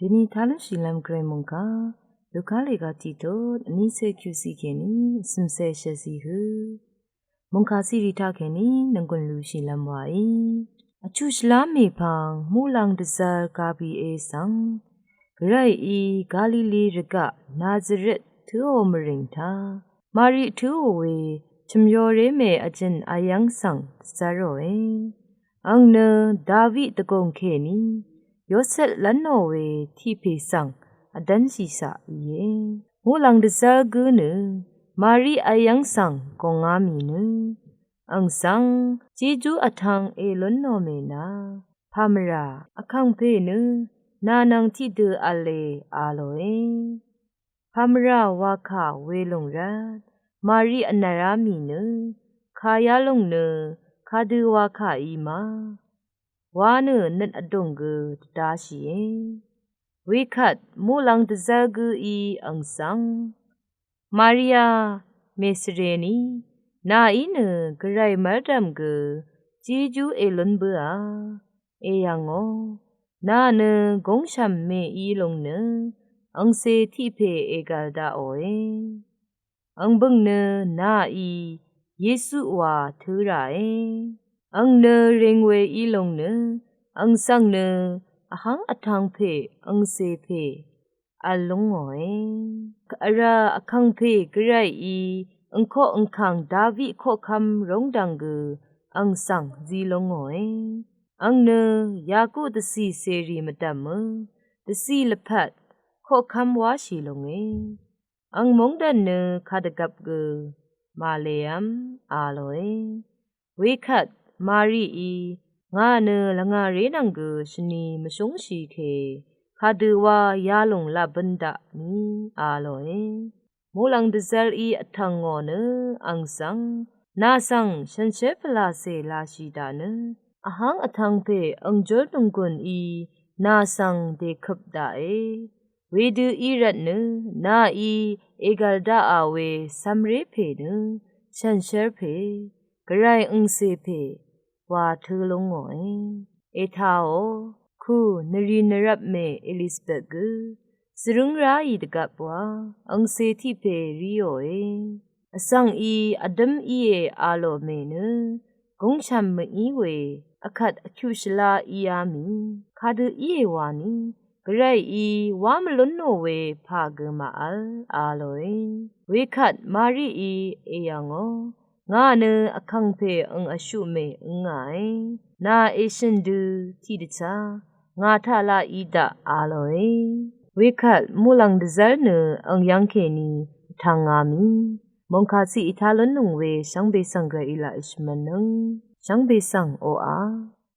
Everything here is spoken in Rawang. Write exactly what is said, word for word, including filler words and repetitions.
Dvni talúnshìlv́m gvray mòngkà Luka lèga tiqtut vní cé kyuqciq kèní vsø̀mcé shvzí hø mòngkà cìrì taqkèní nv̀nggùn lushìlv́m wàí. Vchuq shvlá mèpvng muqlàng dvzv́r Gabriel svng gvrayí Galili rvgaq Nazaret tǿò mvrìng taq Mari tǿò we chø̀myoré mè vjø̀n vyv́ng svng dvzv́ròe. Àng nø David dvgùng kèní Yosep lv́nò we tiq pè svng vdv́nshìshaq íe. Muqlàng dvzv́r gǿ nø Mari vyv́ng svng gòngá mì nø àng svng Jejú vtv̄ng èlúnnò mènà pàmvrà vkàngpè nø nà nvng tiqdø v̄le a lòe. Pàmvrà wakà welùng rvt Mari vnv̀rá mì nø kà yalùng nø kadø wakà í ma wa nø nøt vdùng gø dvdashìe. Wekvt muqlàng dvzv́r gǿí àng svng, Maria mèsvrení, nàí nø gvray mv́rdv̀m gø Jejú èlún bǿà èyv̀ngò. Nà nø gúngshv̀m mèí lùng nø àngcè tiq pè ègv̀l daqòe. Àng bø̀ng nø nàí Yesu wa tǿ ràe. Àng nø rìng we í lùng nø àng svng nø vháng vtv̄ng pè àngcè pè v̄l lúngòe. Vrá vkàngpè gvrayí àngkoq àngkàng David koqkv́m rúngdv̀ng gø àng svng zí lúngòe. Àng nø Yaku dvcì cèrì mvdv̀mø dvcì lvpat koqkv́m wáshì lúnge. Àng móngdàn nø kadvgvp gø màlèv́m a lòe. Wekvt Marií ngà nø lvngàré nvng gø shvni mvshúngshì kè kadø wa yalùng laq bǿn daq ni a lòe. Muqlàng dvzv́r í vtv̀ng ngò nø àng svng, nà svng shànshér pvlàcè lashì daq nø vháng vtv̄ng pè àng júr nònggùn í nà svng dèkøp daqe. Wedø í rvt nø nàí ègv̀l daqà we cv̄mré pè nø shànshér pè, gvray àngcè pè wa tǿ lúngòe. Ètàò, kù nvrì nvrvp mè Elizabet gø svrǿng ráì dvgvp wa àngcè tiq pè ríòe. Vsvng í vdǿm íe a lò mè nø gúngshv̀m mví we vkvt vkyuq shvlá íá mì kadø íe wani, gvrayí wá mvlúnnò we pà gø màvl a lòe. Wekvt Marií èyv̀ngò, ngà nø vkàngpè àng vshuq mè ǿngàe. Nà èshø̀n dø tiqdvchá ngà taq laq í daq a lòe. Wekvt muqlàng dvzv́r nø àng yv́ng kèní vtv̄ngá mì mòngkà cìí tá lúnnùng we shvngbe svng gvrayí laq èshvmv̄nnøng. Shvngbe svng oqà